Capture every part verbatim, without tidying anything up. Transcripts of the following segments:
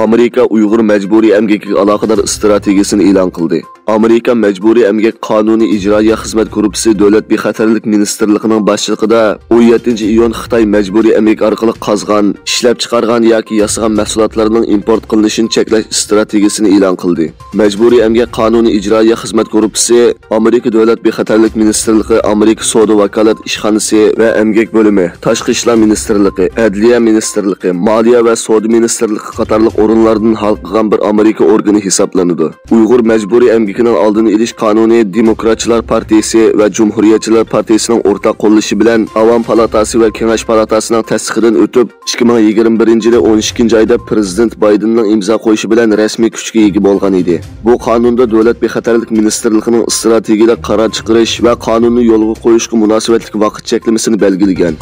ئامېرىكا ئۇيغۇر مەجبۇرىي ئەمگىكىگە ئالاقىدار ئىستراتېگىيىسىنى ئېلان قىلدى. ئامېرىكا مەجبۇرىي ئەمگەك قانۇنى ئىجرائىيە خىزمەت گۇرۇپپىسى دۆلەت بىخەتەرلىك مىنىستىرلىقىنىڭ باشچىلىقىدا ئون يەتتىنچى ئىيۇن خىتاي مەجبۇرىي ئەمگەك ئارقىلىق قازغان، ئىشلەپچىقارغان ياكى ياسىغان مەھسۇلاتلارنىڭ ئىمپورت قىلىنىشىنى چەكلەش ئىستراتېگىيىسىنى ئېلان قىلدى. مەجبۇرىي ئەمگەك قانۇنى ئىجرائىيە خىزمەت گۇرۇپپىسى ئامېرىكا دۆلەت بىخەتەرلىك مىنىستىرلىقى، ئامېرىكا سودا ۋاكالەت ئىشخانىسى ۋە ئەمگەك بۆلۈمى، تاشقى ئىشلار مىنىستىرلىقى، ئەدلىيە مىنىستىرلىقى، مالىيە ۋە سودا مىنىستىرلىقى قاتارلىق ئورۇنلاردىن ھالقىغان بىر ئامېرىكا ئورگىنى ھېسابلىنىدۇ. ئۇيغۇر مەجبۇرىي ئەمگىكىنىڭ ئالدىنى ئېلىش قانۇنى دېموكراتچىلار پارتىيىسى ۋە جۇمھۇرىيەتچىلەر پارتىيىسىنىڭ ئورتاق قوللىشى بىلەن ئاۋام پالاتاسى ۋە كېڭەش پالاتاسىنىڭ تەستىقىدىن ئۆتۈپ، ئىككى مىڭ يىگىرمە بىرىنچى يىلى ئون ئىككىنچى ئايدا پىرېزىدېنت بايدېننىڭ ئىمزا قويۇشى بىلەن رەسمىي كۈچكە ئىگە بولغان ئىدى. بۇ قانۇندا دۆلەت بىخەتەرلىك مىنىستىرلىقىنىڭ ئىستراتېگىيەلىك قارار چىقىرىش ۋە قانۇننى يولغا قويۇشقا مۇناسىۋەتلىك ۋاقىت چەكلىمىسىنى بەلگىلىگەن.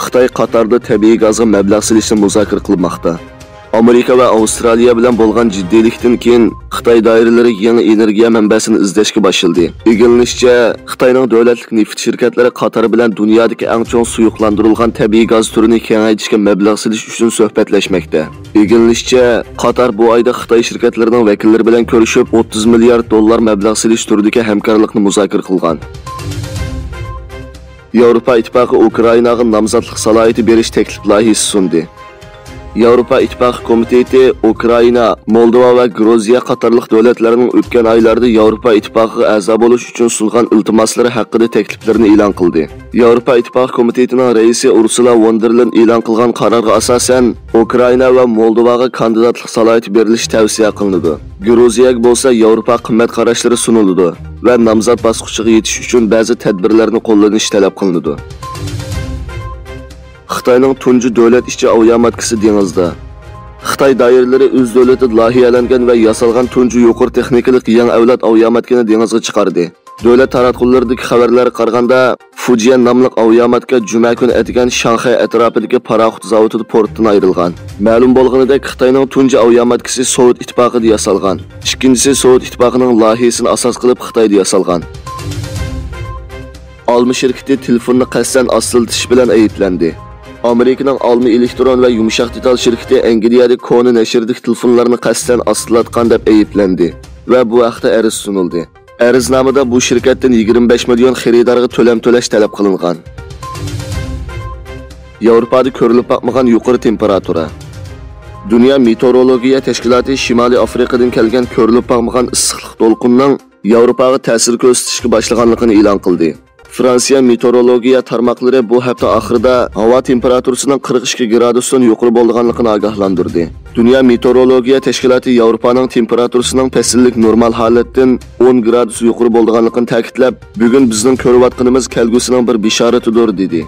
خىتاي قاتاردا تەبىئىي گازغا مەبلەغ سېلىشنى مۇزاكىرە قىلماقتا. ئامېرىكا ۋە ئاۋسترالىيە بىلەن بولغان جىددىيلىكتىن كېيىن، خىتاي دائىرىلىرى يېڭى ئېنېرگىيە مەنبەسىنى ئىزدەشكە باشلىدى. ئىگىلىنىشىچە، خىتاينىڭ دۆلەتلىك نېفىت شىركەتلىرى قاتار بىلەن دۇنيادىكى ئەڭ چوڭ سۇيۇقلاندۇرۇلغان تەبىئىي گاز تۈرىنى كېڭەيتىشكە مەبلەغ سېلىش ئۈچۈن سۆھبەتلەشمەكتە. ئىگىلىنىشىچە، قاتار بۇ ئايدا خىتاي شىركەتلىرىنىڭ ۋەكىللىرى بىلەن كۆرۈشۈپ، ئوتتۇز مىليارد دوللار مەبلەغ سېلىش تۈرىدىكى ھەمكارلىقنى مۇزاكىرە قىلغان. ياۋروپا ئىتتىپاقى ئۇكرائىناغا نامزاتلىق سالاھىيىتى بېرىش تەكلىپ لايىھىسى سۇندى. ياۋروپا ئىتتىپاقى كومىتېتى ئۇكرائىنا، مولدوۋا ۋە گرۇزىيە قاتارلىق دۆلەتلەرنىڭ ئۆتكەن ئايلاردا ياۋروپا ئىتتىپاقىغا ئەزا بولۇش ئۈچۈن سۇنغان ئىلتىماسلىرى ھەققىدە تەكلىپلىرىنى ئېلان قىلدى. ياۋروپا ئىتتىپاقى كومىتېتىنىڭ رەئىسى ئۇرسۇلا ۋون دېر لېين ئېلان قىلغان قارارغا ئاساسەن، ئۇكرائىنا ۋە مولدوۋاغا كاندىداتلىق سالاھىيىتى بېرىلىشى تەۋسىيە قىلىنىدۇ. گرۇزىيەگە بولسا ياۋروپا قىممەت قاراشلىرى سۇنۇلىدۇ ۋە نامزات باسقۇچىغا يېتىش ئۈچۈن بەزى تەدبىرلەرنى قوللىنىش تەلەپ قىلىنىدۇ. خىتاينىڭ تۇنجى دۆلەت ئىچى ئاۋىئاماتكىسى دېڭىزدا. خىتاي دائىرىلىرى ئۆز دۆلىتىدە لايىھەلەنگەن ۋە ياسالغان تۇنجى يۇقىرى تېخنىكىلىق يېڭى ئەۋلاد ئاۋىئاماتكىنى دېڭىزغا چىقاردى. دۆلەت تاراتقۇلىرىدىكى خەۋەرلەرگە قارىغاندا، فۇجيەن ناملىق ئاۋىئاماتكا جۈمە كۈنى ئەتىگەن شاڭخەي ئەتراپىدىكى پاراخوت زاۋۇتىدا پورتتىن ئايرىلغان. مەلۇم بولغىنىدەك، خىتاينىڭ تۇنجى ئاۋىئاماتكىسى سوۋېت ئىتتىپاقىدا ياسالغان. ئىككىنچىسى سوۋېت ئىتتىپاقىنىڭ لايىھىسىنى ئاساس قىلىپ خىتايدا ياسالغان. ئالما شىركىتى تېلېفوننى قەستەن ئاستىلىتىش بىلەن ئەيىبلەندى. ئامېرىكىنىڭ ئالما ئېلېكترون ۋە يۇمشاق دېتال شىركىتى ئەنگلىيەدە كونا نەشردىكى تېلېفونلارنى قەستەن ئاستىلاتقان دەپ ئەيىبلەندى ۋە بۇ ھەقتە ئەرز سۇنۇلدى. ئەرزنامىدا بۇ شىركەتتىن يىگىرمە بەش مىليون خېرىدارغا تۆلەم تۆلەش تەلەپ قىلىنغان. ياۋروپادا كۆرۈلۈپ باقمىغان يۇقىرى تېمپېراتۇرا. دۇنيا مېتېئورولوگىيە تەشكىلاتى شىمالىي ئافرىقىدىن كەلگەن كۆرۈلۈپ باقمىغان ئىسسىقلىق دولقۇنىنىڭ ياۋروپاغا تەسىر كۆرسىتىشكە باشلىغانلىقىنى ئېلان قىلدى. فرانسىيە مېتېئورولوگىيە تارماقلىرى بۇ ھەپتە ئاخىرىدا ھاۋا تېمپېراتۇرىسىنىڭ قىرىق ئىككى گرادۇستىن يۇقىرى بولىدىغانلىقىنى ئاگاھلاندۇردى. دۇنيا مېتېئورولوگىيە تەشكىلاتى ياۋروپانىڭ تېمپېراتۇرىسىنىڭ پەسىللىك نورمال ھالەتتىن ئون گرادۇس يۇقىرى بولىدىغانلىقىنى تەكىتلەپ، بۈگۈن بىزنىڭ كۆرۈۋاتقىنىمىز كەلگۈسىنىڭ بىر بېشارىتىدۇر، دېدى.